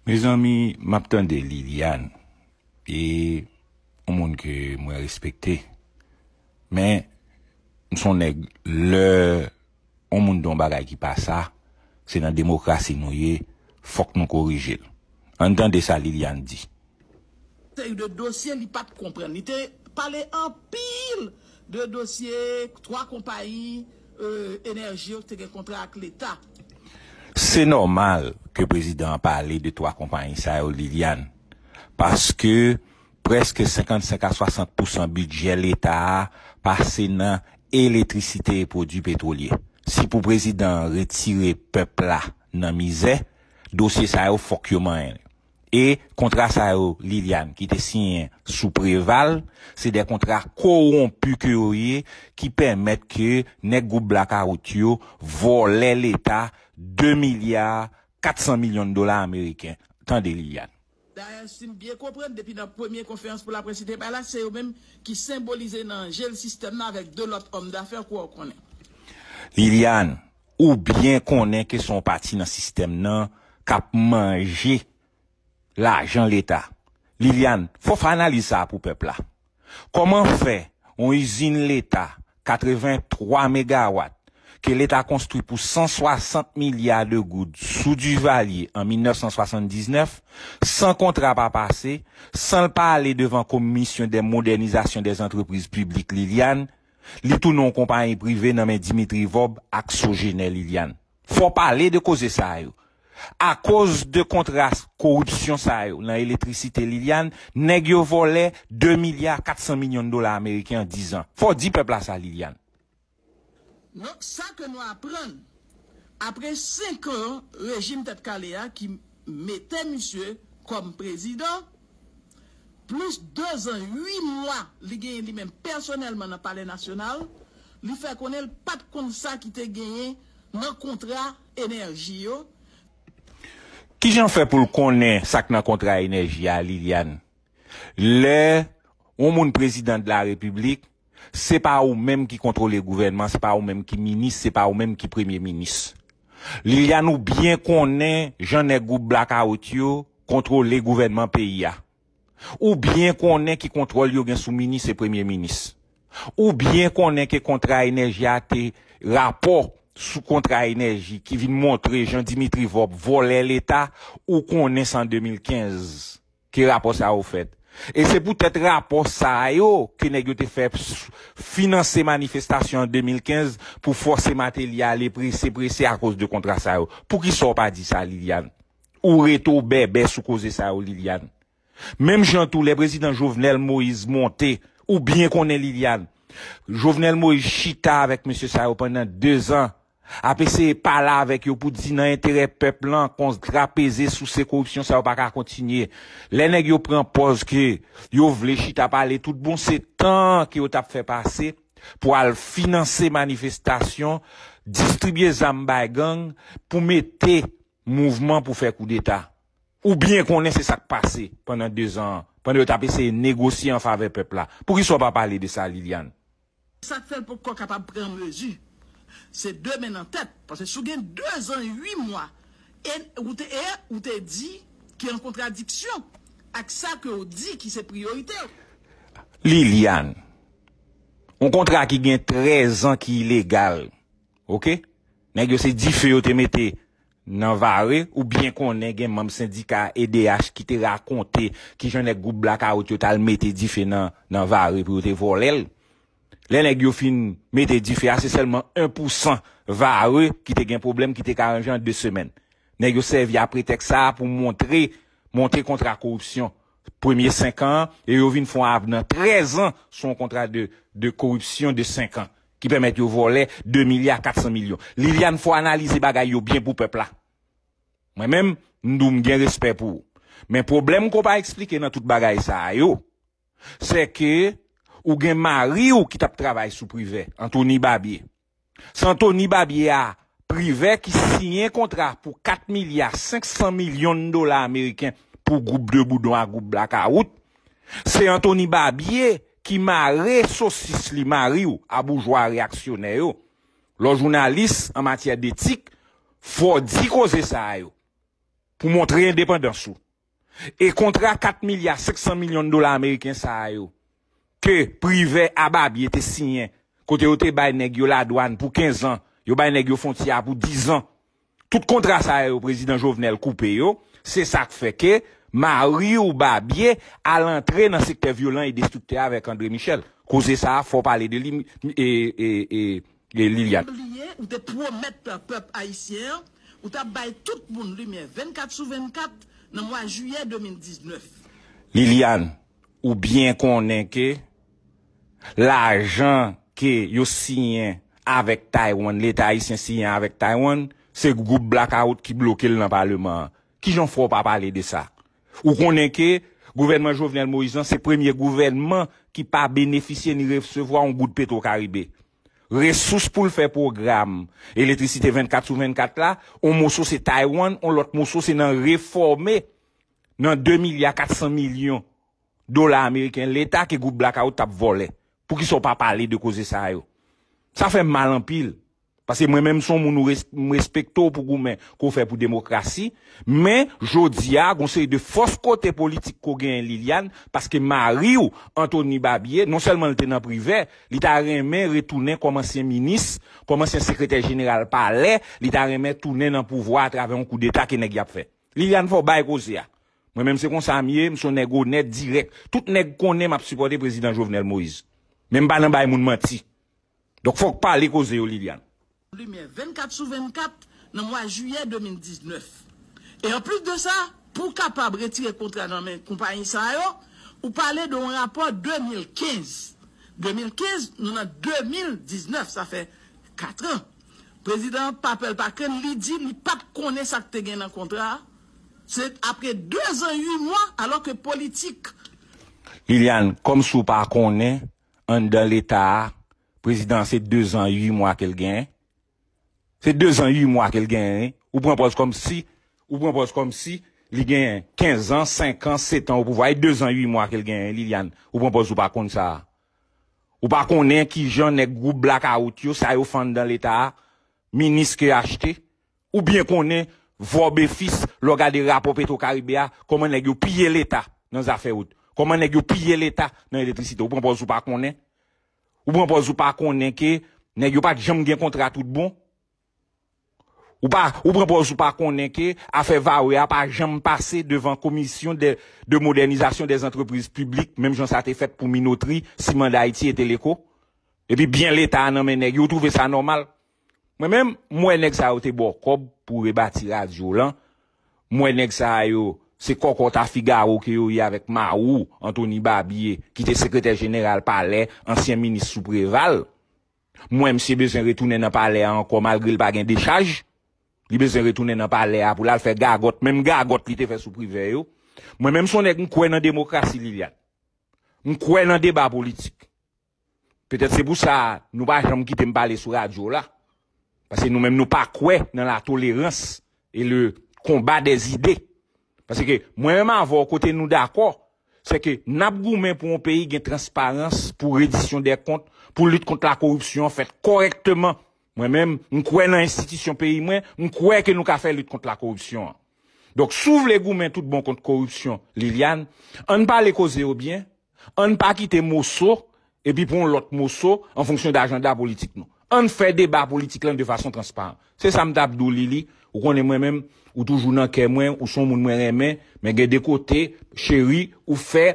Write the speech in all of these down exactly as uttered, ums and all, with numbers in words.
Mezanmi, m ap tande Liliane, e yon moun ke mwen respekte. Men, m se yon nèg, lè yon moun di yon bagay ki pa sa, se nan demokrasi nou ye, fòk nou korije l. Ann tande sa Liliane di. Seri de dosye li pa t konprann. Li te pale anpil de dosye twa konpayi enèji yo ki te gen kontra ak Leta. Se nòmal ke prezidan an pale de twa konpayi sa yo, Liliane, paske prèske senkannsenk a swasant pousan bidjè Leta a pase nan eletrisite e pwodui petwolye. Si pou prezidan an retire pèp la nan mizè, dosye sa yo fòk yo manyen l. E kontra sa yo, Liliane, ki te siyen sou Preval, se de kontra kowonpi ke yo ye, ki pèmèt ke nèg gwoup blakawout yo vòlè Leta de milya kat san milyon dola ameriken. Tande Liliane. Dayè, si m byen konprann, depi nan premye konferans pou laprès li te bay la, se yo menm ki senbolize nan je l sistèm nan avèk de lòt òm dafè ke w konnen. Liliane, ou byen konnen ke se yon pati nan sistèm nan k ap manje lajan Leta. Liliane, fò w fè analiz sa a pou pèp la. Kòman fè yon izin Leta katrevenntwa megawat ke Leta konstwi pou san swasant milya de goud sou Duvalier an mil nèf san swasanndiznèf, san kontra pa pase, san l pa ale devan Commission de Modernisation des Entreprises Publiques, Liliane, li tounen yon konpayi prive nan men Dimitri Vorbe ak Sogener, Liliane. Fò pale de koze sa yo. Akoz de kontra koripsyon sa yo nan eletrisite, Liliane, nèg yo vòlè de milya kat san milyon dola ameriken an diz an. Fò w di pèp la sa, Liliane. Donk, sa ke nou aprann, apre senk an rejim Tèt Kale a ki mete misye kòm prezidan, plis dezan uit mwa li genyen li menm pèsonèlman nan Palè Nasyonal, li fè konnen l pa t konn sa ki te genyen nan kontra enèji yo. Kijan fè pou l konnen sa k nan kontra enèji a, Liliane? Lè yon moun prezidan de la repiblik, se pa ou menm ki kontwole gouvènman, se pa ou menm ki minis, se pa ou menm ki premye minis. Liliane, ou byen konnen jan nèg gwoup blakawout yo kontwole gouvènman peyi a. Ou byen konnen ki kontwòl yo gen sou minis e premye minis. Ou byen konnen ke kontra enèji a te rapò sou kontra enèji ki vin montre jan Dimitri Vorbe vòlè Leta, ou konnen se an de mil kenz ke rapò sa yo fèt. E se poutèt rapò sa yo ke nèg yo te fè s- finanse manifestasyon an de mil kenz pou fòse Martelly ale prese prese akoz de kontra sa yo. Poukisa w pa di sa, Liliane? Ou rete w bèbè sou koze sa yo, Liliane. Menm jan tou, lè prezidan Jovenel Moïse monte, ou byen konnen, Liliane, Jovenel Moïse chita avèk mesye sa yo pandan dezan, ap eseye pale avèk yo pou di nan enterè pèp lan, kontra peze, souse, koripsyon sa yo pa ka kontinye. Lè nèg yo pran pòz ke yo vle chita pale tout bon, se tan ke yo t ap fè pase pou al finanse manifestasyon, distribye zam bay gang pou mete mouvman pou fè koudeta. Ou byen konnen se sa k pase pandan dezan an, pandan yo t ap eseye negosye an favè pèp la. Poukisa w pa pale de sa, Liliane? Sa k fè l poko kapab pran mezi, se de men nan tèt. Paske si w gen dezan uit mwa, e ou te, e ou te di ki an kontradiksyon ak sa ke w di ki se priyorite w. Liliane, yon kontra ki gen trèz an ki ilegal, oke? Nèg yo se dife yo te mete nan Vare, ou byen konnen gen manm sendika E D H ki te rakonte kijan nèg gwoup blakawout yo t al mete dife nan, nan Vare pou yo te vòlè l. Lè nèg yo fin mete dife a, se sèlman en pou san Vare ki te gen pwoblèm, ki te ka ranje an de semèn. Nèg yo sèvi a pretèks sa a pou montre, montre kontra koripsyon premye senk an an, e yo vin fè yon avnan trèz an sou yon kontra de, de koripsyon de senk an, ki pèmèt yo vòlè de milya kat san milyon. Liliane, fò analize bagay yo byen pou pèp la. Mwen menm, m di w m gen respè pou ou. Men pwoblèm ke w pa eksplike nan tout bagay sa a yo, se ke ou gen mari w ki t ap travay sou Privè, Anthony Barbier. Se Anthony Barbier a, Privè, ki siyen kontra pou kat milya senk san milyon dola ameriken pou gwoup de boudon ak gwoup blakawout. Se Anthony Barbier ki mare sosis li, mari w, a boujwa reyaksyonè yo. Lè w jounalis an matyè detik, fò w di koze sa a yo. pou montre endepandans ou. E kontra kat milya senk san milyon dola ameriken sa a yo, ke Privè a Babye te siyen, kote yo te bay nèg yo ladwann pou kenz an, yo bay nèg yo fwontyè a pou diz an. Tout kontra sa yo, Prezidan Jovenel koupe yo, se sa k fè ke Mariw Babye al antre nan sektè vyolan e destriktè avèk André Michel. Koze sa a, fò w pale de li, e, e, e, e Liliane. Bliye, ou te pwomèt pèp ayisyen an, ou t ap bay tout moun limyè vennkat sou vennkat nan mwa jiyè de mil diznèf. Liliane, ou byen konnen ke lajan ke yo siyen avèk Taiwan, Leta ayisyen siyen avèk Taiwan, se gwoup Blakawout ki bloke l nan Paleman an. Kijan w fè w pa pale de sa? Ou konnen ke gouvènman Jovenel Moïse lan se premye gouvènman ki pa benefisye ni resevwa yon goud Petro Caribe. Resous pou l fè pwogram elektrisite vennkat sou vennkat la, yon moso se Taiwan, yon lòt moso se nan refòme nan de milya kat san milyon dola ameriken Leta ke gwoup Blakawout t ap vòlè. Poukisa w pa pale de koze sa yo? Sa fè m mal anpil. Paske mwen menm, se yon moun ou res-, m respekte w pou goumen ke w fè pou demokrasi. Men, jodi a, gon seri de fòs kote politik ke w genyen, Liliane, paske mari w, Anthony Babye, non sèlman l te nan Privè, li ta renmen retounen kòm ansyen minis, kòm ansyen sekretè jeneral palè, li ta renmen tounen nan pouvwa atravè yon koudeta ke nèg y ap fè. Liliane, fò w bay koze a. Mwen menm se konsa m ye, m se yon nèg onèt, dirèk. Tout nèg konnen m ap sipòte Prezidan Jovenel Moïse. Men m pa nan bay moun manti. Donk fòk pale koze yo, Liliane. Limyè vennkat sou vennkat nan mwa jiyè de mil diznèf. E anplis de sa, pou w kapab retire kontra nan men konpayi sa yo, ou pale de yon rapò de mil kenz. De mil kenz, nou nan de mil diznèf, sa fè kat an. Prezidan Papel Paken, li di li pa t konnen sa k te gen nan kontra a. Se apre de zan uit mwa, alò ke politik. Liliane, kòmsi w pa konnen, anndan Leta a, prezidan an se de zan uit mwa ke l genyen. Se de zan uit mwa ke l genyen, wi. Ou pran pòz kòmsi, ou pran pòz kòmsi li genyen kenz an, senk an, sèt an o pouvwa. E de zan uit mwa ke l genyen, Liliane. Ou pran pòz ou pa konn sa a. Ou pa konnen kijan nèg gwoup blakawout yo, sa yo fè anndan Leta a, minis ke achte. Ou byen konnen, vòbefis, lè w gade rapò Petro Caribe a, kòman nèg yo piye Leta nan zafè wout. Kòman nèg yo piye Leta nan elektrisite. Ou pran pòz ou pa konnen. Ou pran pòz ou pa konnen ke nèg yo pa t janm gen kontra tout bon. Ou pa, ou pran pòz ou pa konnen ke afè Vawe a pa janm pase devan Commission de, de Modernisation des Entreprises Publiques, menm jan sa te fèt pou Minotri, Siman Dayiti e Teleco. Epi byen Leta a nan men nèg yo, ou twouve sa nòmal? Mwen menm, m wè nèg sa yo te ba w kòb pou rebati radyo w lan. M wè nèg sa yo, se kòkòt a Figaro ke yo ye avèk mari w, Anthony Babye, ki te sekretè jeneral palè, ansyen minis sou Preval. M wè misye bezwen retounen nan palè a ankò malgre l pa gen dechaj. Li bezwen retounen nan palè a pou l al fè gagòt, menm gagòt li te fè sou Privè yo. Mwen menm se yon nèg m kwè nan demokrasi, Liliane. M kwè nan deba politik. Petèt se pou sa nou pa janm kite m pale sou radyo la. Paske nou menm nou pa kwè nan la tolérance et le combat des idées. Paske mwen menm avè w kote nou dakò, se ke n ap goumen pou yon peyi gen transparans, pou redisyon dè kont, pou lit kont la koripsyon fèt kòrèkteman. Mwen menm, m kwè nan enstitisyon peyi mwen, m kwè ke nou ka fè lit kont la koripsyon an. Donk, si w vle goumen tout bon kont koripsyon, Liliane, ann pale koze yo byen, ann pa kite moso, epi pran yon lòt moso an fonksyon de ajanda politik nou. Ann fè deba politik lan de fason transparan. Se sa m t ap di w, Lili. Ou konnen mwen menm, ou toujou nan kè mwen, ou se yon moun mwen renmen, men gen de kote, cheri, ou fè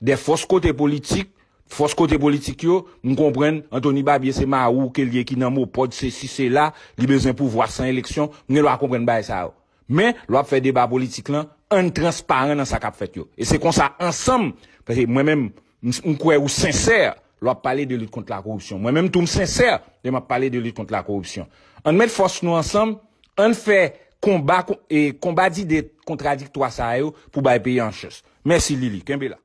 de fòs kote politik, fòs kote politik yo, m konprann, Anthony Babye se mari w ke l ye ki nan MOPOD, sesi, sela, li bezwen pouvwa san eleksyon, m gen dwa konprann bagay sa yo. Men, lè w ap fè deba politik lan, ann transparan nan sa k ap fèt yo. E se konsa ansanm, paske mwen menm, m, m kwè ou sensè lè w ap pale de lit kont la koripsyon. Mwen menm tou m sensè lè m ap pale de lit kont la koripsyon. Ann met fòs nou ansanm, ann fè konba, e, konba dide kontradiktwa sa yo pou bay peyi an chans. Mèsi Lili, kenbe la.